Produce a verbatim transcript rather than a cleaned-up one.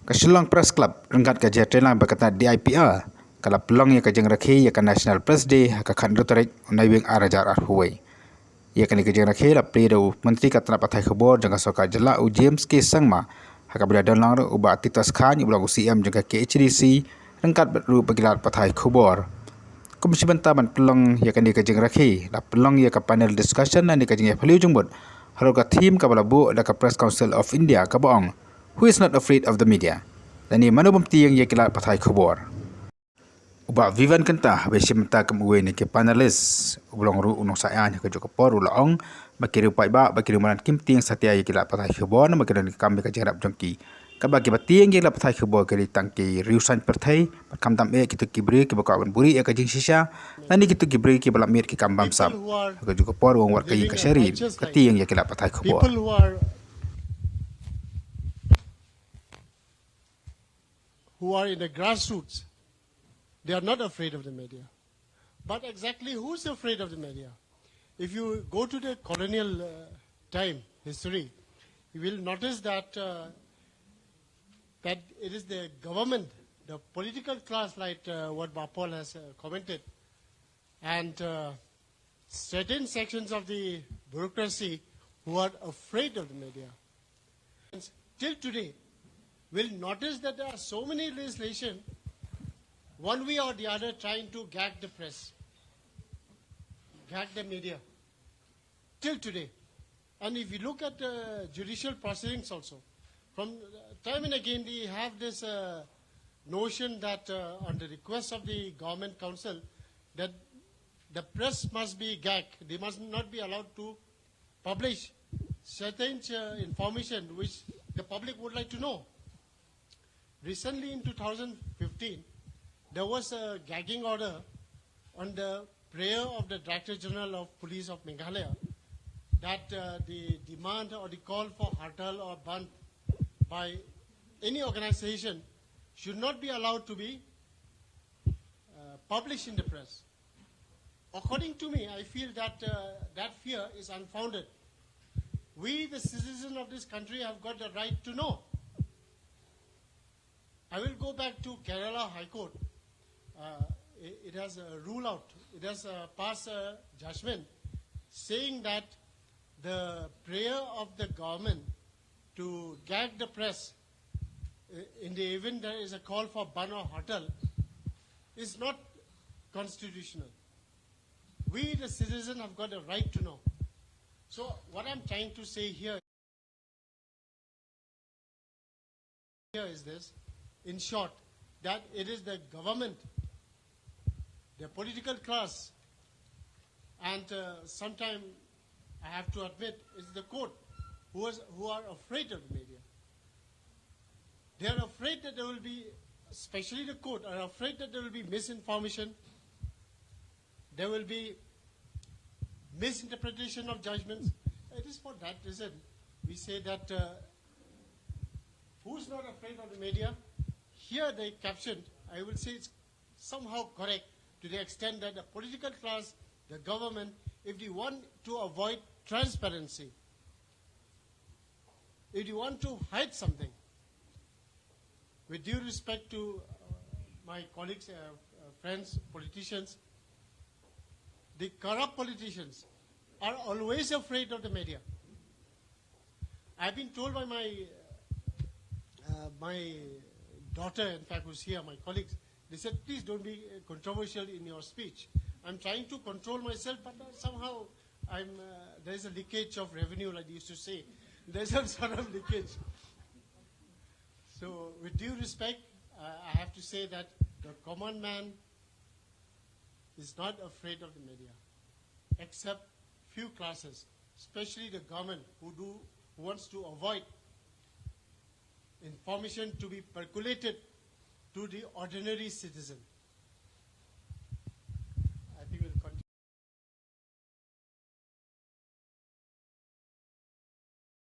Ka Shillong Press Club ryngkat ka jingïatreilang ba ka tnat D I P R ka la pynlong ïa ka jingrakhe ïa ka National Press Day ha ka khathynriew tarik u Naiwieng ar hajar arphew wei. Ïa kane ka jingrakhe la plie da u Myntri ka tnat pathai khubor jong ka sorkar jylla u James K Sangma, ha kaba la don lang ruh u Bah Titus Chyne uba long u C M jong ka K H A D C, ryngkat bad ruh ba ki lad pathai khubor. Kum shi bynta ban pynlong ïa kane ka jingrakhe la pynlong ïa ka panel discussion lane ka jingïaphylliew jingmut halor ka theme kaba la buh da ka Press Council of India kaba ong, "Who is not afraid of the media?" Lane mano bym tieng ïa ki lad pathai khubor. U Bah Vivian Kynta haba shim bynta kum uwei na ki panelist uba long ruh u nongshah aiñ ha kajuh ka por u la ong ba ki riewpaidbah bad ki riewmadan kim tieng satia ïa ki lad pathai khubor namar ki don ka kam bad ka jingïarap jong ki. Katba kiba tieng ïa ki lad pathai khubor ki dei tang ki riewsaiñ pyrthei bad khamtam eh kito ki briew kiba kwah ban buhrieh ïa ka jingshisha lane kito ki briew kiba lap miet ki kam bamsap. Ha kajuh ka por u ong wat ka ïing ka shari ka tieng ïa ki lad pathai khubor. People who are who are in the grassroots, they are not afraid of the media. But exactly who's afraid of the media? If you go to the colonial uh, time history, you will notice that uh, that it is the government, the political class, like uh, what Bah Paul has uh, commented, and uh, certain sections of the bureaucracy who are afraid of the media. Till today, we'll notice that there are so many legislation, one way or the other, trying to gag the press, gag the media, till today. And if you look at uh, judicial proceedings also, from uh, time and again they have this uh, notion that uh, on the request of the government council, that the press must be gagged, they must not be allowed to publish certain uh, information which the public would like to know. Recently, in two thousand fifteen, there was a gagging order on the prayer of the Director General of Police of Meghalaya that uh, the demand or the call for hartal or bandh by any organization should not be allowed to be uh, published in the press. According to me, I feel that uh, that fear is unfounded. We, the citizens of this country, have got the right to know. I will go back to Kerala High Court. Uh, it, it has a rule out, it has uh, passed a judgment saying that the prayer of the government to gag the press uh, in the event there is a call for bandh or hartal is not constitutional. We, the citizen, have got a right to know. So what I'm trying to say here here is this, in short, that it is the government, the political class, and uh, sometimes I have to admit it's the court who, was, who are afraid of the media. They are afraid that there will be, especially the court, are afraid that there will be misinformation, there will be misinterpretation of judgments. It is for that reason we say that uh, who's not afraid of the media? Here they captioned, I will say it's somehow correct to the extent that the political class, the government, if they want to avoid transparency, if they want to hide something, with due respect to uh, my colleagues, uh, uh, friends, politicians, the corrupt politicians are always afraid of the media. I've been told by my uh, my daughter, in fact, who's here, my colleagues, they said, "Please don't be uh, controversial in your speech." I'm trying to control myself, but uh, somehow I'm uh, there is a leakage of revenue, like they used to say. There's some sort of leakage. So, with due respect, uh, I have to say that the common man is not afraid of the media, except few classes, especially the government who do who wants to avoid information to be percolated to the ordinary citizen.